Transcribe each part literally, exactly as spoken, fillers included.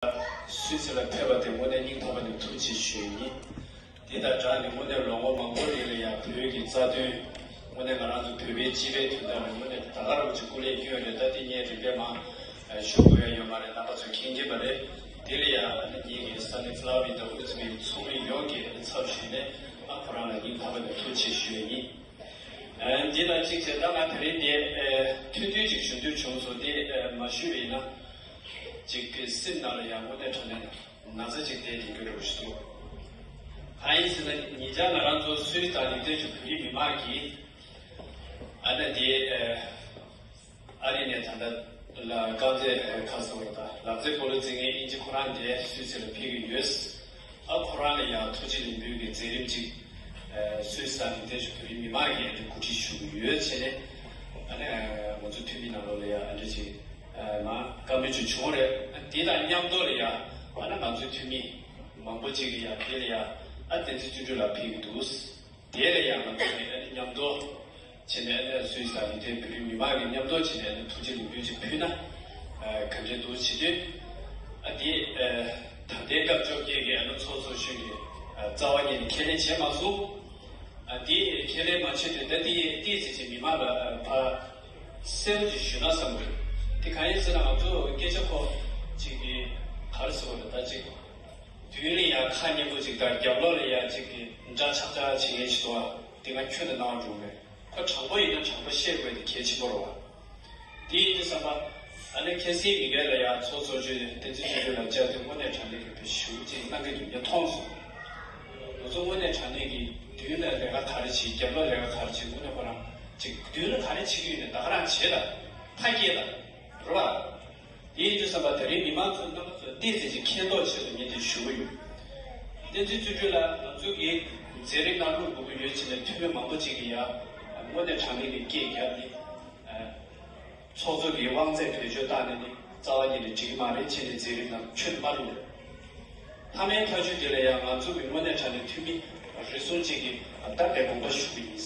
སུད་སི་ལ་ཕེབས་པ་དེ་དངོས་གནས་སྙིང་ཐག་པ་ནས་ཐུགས་རྗེ་ཆེ་ཞུ་ཡི་ཡིན། དེ་དང་སྦྲགས་ནས་དངོས་གནས་ལོ་ངོ་མང་པོ་རིང་ལ་ཡང་བོད་ཀྱི་རྩ་དོན། དངོས་གནས་ང་རང་ཚོ་བོད་པའི་སྤྱི་པའི་དོན་དག་ལ་དངོས་གནས་ད་ག་རང་ཅིག་སྐུ་ལས་བསྐྱོན་རེད། ད་དེ་ངས་རིམ་པས་མར་ཞུ་དགོས་ཡ་ཡོད་མ་རེད། རྣམ་པ་ཚོས་མཁྱེན་གྱི་མ་རེད། དེ་ལ་ཡང་ཨ་ནི་ངེད་ཀྱི་ས་གནས་ཙི་ལའུ་བི་དང་ཨུ་ཛི་མིའི་ཚོགས་མི་ཡོངས་ཀྱི་ཨ་ནི་ཚབ་ཞུས་ནས་ཨ་ཁོ་རང་ལ་སྙིང་ཐག་པ་ནས་ཐུགས་རྗེ་ཆེ་ཞུ་ཡ་ཡིན། ཨ་འདི་ལ་གཅིག་བྱས་ད་ང་དེ་རིང་འདི་ཨ་ཐུང་ཐུང་ཅིག་ཞུ་འདོད་བྱུང་སོང་། དེ་ཨ་མ་ཞུས་པ་ཡིན་ན་ཅིག་གི་སེམས་ནང་ལ་ཡང་དངོས་གནས་དྲང་གནས་ན་ཚ་ཅིག་བསྡད་དེ་འགྱུར་རོགས་ཞུ། གང་ཡིན་ཟེར་ན་ཉེ་ཆར་ང་རང་ཚོ་སུད་སི་དང་ལིག་ཏེན་ཆུ་བོད་རིགས་མི་མང་གིས་ཨ་ནི་དེ་ཨ་རི་ནས་ད་ལྟ་ལ་དཀར་མཛེས་ཁ་སོ་དང་ལག་རྩེད་སྤོ་ལོ་རྩེད་མཁན་དབྱིན་ཇི་ཁོ་རང་དེ་སུད་སི་ལ་ཕེབས་ཀྱི་ཡོད། ཨ་ཁོ་རང་ལ་ཡང་ཐུགས་རྗེ་ལེགས་འབུལ་གྱི་མཛད་རིམ་ཅིག་སུད་སི་དང་ལིག་ཏེན་ཆུ་བོད་རིགས་མི་མང་གིས་ཨ་ནི་གོ་སྒྲིག་ཞུ་གི་ཡོད་བྱས་ནས་ཨ་ནི་ང་ཚོ་འཐུས་མི་ནང་ལོགས་ལ་ཡང་ཨ་འདྲ་ཅིག་མ་བཀའ་མོལ་ཅིག་བྱུང་རེད། དེ་དང་མཉམ་དུ་ལ་ཡང་ཨ་ནི་ང་ཚོའི་འཐུས་མི་མང་པོ་ཅིག་གིས་ཡང་དེ་ལ་ཡང་ཨ་བསྟན་འཛིན་བརྩོན་འགྲུས་ལགས་ཕེབས་ཀྱི་འདུག་དེ་ལ་ཡང་ང་ཚོ་ནས་ཨ་ནི་མཉམ་དུ་བྱས་ནས་ཨ་ནི་སུད་སི་དང་ལིག་ཏེན་བོད་རིགས་མི་མང་གིས་མཉམ་དུ་བྱས་ནས་ཨ་ནི་ཐུགས་རྗེ་ལེགས་འབུལ་ཅིག་ཕུལ་ན་ཨ་ག་འདྲས་འདུག་བྱེད་དུས་ཨ་དེ་ཨ་ད་ལྟའི་སྐབས་བཅོ་བརྒྱད་ཀྱི་ཨ་ནི་ཚོགས་གཙོ་གཞོན་གྱི་ཨ་རྩ་བ་ཉིད་ནས་ཁས་ལེན་བྱས་མ་སོང་། ཨ་དེ་ཁས་ལེན་མ་བྱས་དུས་ད་དེ་ཏོག་ཙམ་ཅིག་མི་མང་ལ་ཨ་ཕར་གསལ་པོ་ཅིག་ཞུས་ན་བསམ་གི་རེད། དེ་གང་ཡིན་ཟེར་ན་ང་ཚོ་སྐད་ཆ་ཁོ་ཅིག་གི་ག་རེ་ཟེར་བ་རེད། ད་ཅིག་མདུན་ལ་ཡང་ཁ་སྙན་པོ་ཅིག་དང་རྒྱབ་ལོགས་ལ་ཡང་ཅིག་གི་འདྲ་ཆགས་ཆགས་བྱེད་མཁན་ཞིག་འདུག་ཨ། དེ་སྔ་ཁྱོན་ནས་གནང་བ་འགྲོ་མེད། ཁོ་དྲང་པོ་ཡིན་ན་དྲང་པོ་བཤད་དགོས་དེ་གལ་ཆེན་པོ་རེད་བ། དེ་ཡིན་དུས་ཙམ་པ་ཨ་ནི་ཁ་སང་མི་སྒེར་ལ་ཡང་ཚོགས་གཙོ་མཆོག་བསྟན་འཛིན་ཆོས་སྒྲོན་ལ་བཅར་དུས་དངོས་གནས་དྲང་གནས་ཀྱི་དཔེ་ཞེ་པོ་ཅིག་གནང་གི་འདུག་ངས་མཐོང་སོང་། ང་ཚོ་དངོས་གནས་དྲང་གནས་ཀྱི་མདུན་ལ་ལས་ཀ་ག་རེ་བྱེད། རྒྱབ་ལོགས་ལས་ཀ་ག་རེ་བྱེད། དངོས་གནས་ཁོ་རང་ཅིག་མདུན་ལ་ག་རེ་བྱེད་ཀྱི་ཡོད་ནས་ད་ག་རང་བྱེད་ལ་མཐའ་སྐྱེལ་ལ་རེད་བ། དེ་ཡིན་དུས་ཙམ་པ་དེ་རིང་མི་མང་ཚོ་རྣམ་པ་ཚོ་ཏོག་ཙམ་ཅིག་མཁྱེན་རྟོགས་ཆེད་དུ་ངས་དེ་ཞུ་གི་ཡོད། བསྟན་འཛིན་བརྩོན་འགྲུས་ལགས་ང་ཚོ་གི་མཛད་རིམ་ནང་བླུག་དགོས་ཀྱི་ཡོད་ཅེས་ནས་འཐུས་མི་མང་པོ་ཅིག་གིས་ཡང་དངོས་གནས་དྲང་གནས་ཀྱི་སྐད་བརྒྱབ་ནས། ཚོགས་གཙོ་གིས་དབང་ཚད་བེད་སྤྱོད་བཏང་ནས་ནི་རྩ་བ་ཉིད་ནས་འགྲིག་གི་མ་རེད་ཅེས་ནས་མཛད་རིམ་ནང་ཁྱོན་མ་བླུགས་རེད། མཐའ་མའི་ཐག་གཅོད་དེ་ལ་ཡང་ང་ཚོ་གི་དངོས་གནས་དྲང་གནས་འཐུས་མི་རེ་ཟུང་ཅིག་གིས་ད་དཔེ་དགོངས་པ་ཞུ་གི་ཡིན།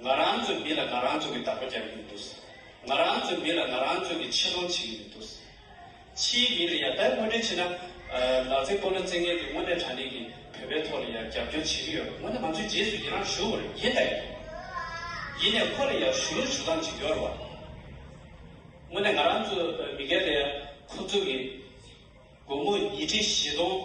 ང་རང་ཚོའི་མི་ལ་ང་རང་ཚོ་གིས་བདག་པོ་རྒྱག་གི་མི་འདུག་ང་རང་ཚོའི་མི་ལ་ང་རང་ཚོ་གིས་ཆེ་མཐོང་བྱེད་ཀྱི་མི་འདུག་ཕྱིའི་མི་ལ་ཡང་ད་དངོས་འབྲེལ་བྱས་ན། ལག་རྩེད་སྤོ་ལོ་རྩེད་མཁན་དེ་དངོས་གནས་དྲང་གནས་ཀྱི་བོད་པའི་ཐོག་ལ་ཡང་རྒྱབ་སྐྱོར་བྱེད་ཀྱི་ཡོད་རེད། དངོས་གནས་ང་ཚོས་རྗེས་སུ་ཡི་རང་ཞུ་དགོས་རེད། ཡིན་ད་ཡིན། ཡིན་ནས་ཁོ་ལ་ཡང་ཞུ་ལུགས་ཞུ་སྟངས་ཅིག་ཡོད་རེད་བ། དངོས་གནས་ང་རང་ཚོ་མི་སྒེར་ལ་ཡང་ཁོ་ཚོ་གི་སྒོར་མོ་ཉིས་ཁྲི་བཞི་སྟོང་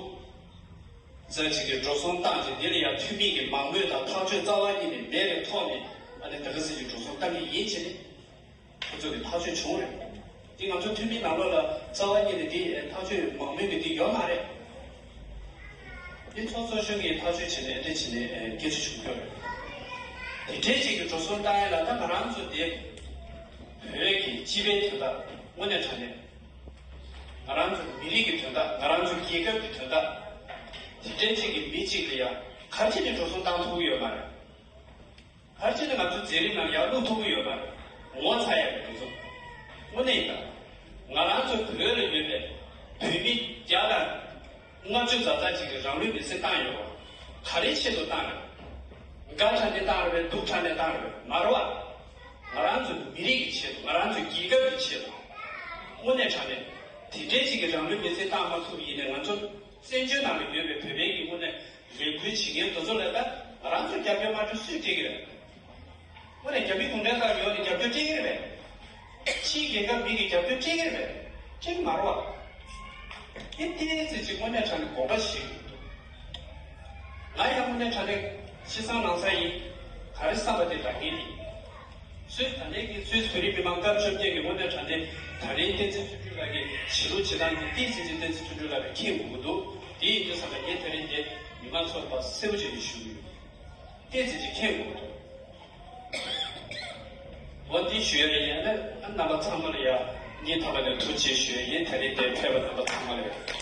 ཙམ་ཅིག་གི་འགྲོ་སོང་བཏང་རྗེས་འདི་ལ་ཡང་འཐུས་མི་གི་མང་མོས་དང་ཐག་གཅོད་རྩ་བ་ཉིད་ནས་མེད་པའི་ཐོག་ནས་ཨ་ནི་ད་ག་ཟེ་གི་འགྲོ་སོང་བཏང་གི་ཡིན་བྱས་ནས། ཁོ་ཚོ་གི་ཐག་གཅོད་བྱུང་རེད། འདི་ང་ཚོ་འཐུས་མི་ནང་ལོགས་ལ་རྩ་བ་ཉིད་ནས་འདི་ཐག་གཅོད་མང་མོས་ཀྱི་འདི་ཡོད་མ་རེད། འདི་ཚོགས་གཙོ་གཞོན་གྱིས་ཐག་གཅོད་བྱས་ནས་འདི་བྱས་ནས་སྐད་ཆ་བྱུང་རྒྱུ་རེད། དེ་འདྲའི་ཅིག་གི་འགྲོ་སོང་བཏང་ཡ་ལ་ད་ང་རང་ཚོ་འདི་བོད་ཀྱི་སྤྱི་པའི་དོན་དག་དངོས་གནས་དྲང་གནས། ང་རང་ཚོ་མི་རིགས་ཀྱི་དོན་དག་ང་རང་ཚོ་རྒྱལ་ཁབ་ཀྱི་དོན་དག་དེ་འདྲའི་ཅིག་གི་མི་གཅིག་ལ་ཡ་ག་རེ་བྱས་ནས་འགྲོ་སོང་བཏང་ཐུབ་ཀྱི་ཡོད་མ་རེད། ག་རེ་བྱས་ནས་ང་ཚོའི་མཛད་རིམ་ནང་ཡར་བླུག་ཐུབ་ཀྱི་ཡོད་པ་ངོ་ཚ་ཡག་གི་དུས་ཚོད། དངོས་གནས་ཡིན་ད། ང་རང་ཚོ་བོད་ལ་ཡོད་པའི་བོད་མི་བརྒྱ་དང་ལྔ་བཅུ་ཙམ་ཙམ་ཅིག་གིས་རང་ལུས་མེར་སྲེག་བཏང་ཡོད་པ། ག་རེའི་ཆེད་དུ་བཏང་རེད། དགའ་དྲགས་ནས་བཏང་རེད་པས། སྡུག་དྲགས་ནས་བཏང་རེད་པས། མ་རེད་པ། ང་རང་ཚོའི་མི་རིགས་ཀྱི་ཆེད་དུ། ང་རང་ཚོའི་རྒྱལ་ཁབ་ཀྱི་ཆེད་དུ། དངོས་གནས་དྲང་གནས་དེ་འདྲའི་ཅིག་གིས་རང་ལུས་མེར་སྲེག་བཏང་མ་ཐུབ་པ་ཡིན་ནའི་ང་ཚོ་བཙན་བྱོལ་ནང་ལ་ཡོད་པའི་བོད་པའི་གི་དངོས་གནས་ལས་འགུལ་བྱེད་མཁན་དེ་ཚོ་ལ་ད་ང་རང་ཚོ་རྒྱབ་སྐྱོར་མ་སྤྲོད་སུས་སྤྲད་ཀྱི་རེད། དངོས་གནས་རྒྱ་མི་གུང་ཁྲན་ཏང་ཡོངས་ནས་རྒྱབ་སྐྱོར་སྤྲད་ཀྱི་རེད་པས། ཕྱིའི་རྒྱལ་ཁབ་མི་གིས་རྒྱབ་སྐྱོར་སྤྲད་ཀྱི་རེད་པས། སྤྲད་ཀྱི་མ་རེད་པ། དེ་ཏོག་ཙམ་ཅིག་དངོས་གནས་དྲང་གནས་དགོངས་པ་བཞེས་དགོས་འདུག་ང་ཡང་དངོས་གནས་དྲང་གནས་ཤི་གསོན་ལང་ས་ཡིན། ག་རེ་བསམ་པ་དེ་འདྲ་ངེས་ཡིན། སུད་ད་ལན་གྱི་སུད་བོད་རིགས་མི་མང་སྐབས་བཅོ་བརྒྱད་ཀྱི་དངོས་གནས་དྲང་གནས་ད་རིང་བསྟན་འཛིན་བརྩོན་འགྲུས་ལགས་ཀྱི་བྱེད་ལུགས་བྱེད་སྟངས་ཀྱི་ཏོག་ཙམ་ཅིག་བསྟན་འཛིན་བརྩོན་འགྲུས་ལགས་ལ་མཁྱེན་དགོས་ཀྱི་འདུག་དེ་ཡིན་དུས་ཙམ་པ་ངས་ད་རིང་འདི་མི་མང་ཚོར་ཕར་གསལ་པོ་བྱས་ནས་ཞུ་གི་ཡོད། ཏོག་ཙམ་ཅིག་མཁྱེན་དགོས་ཀྱི་འདུག་འོ་འདི་ཞུ་ཡ་ཡིན་ན་རྣམ་པ་ཚང་མ་ལ་ཡ་སྙིང་ཐག་པ་ནས་ཐུགས་རྗེ་ཆེ་ཞུ་ཡ་ཡིན། ད་རིང་འདིར་ཕེབས་པ་རྣམ་པ་ཚང་མ་ལ་ཡ།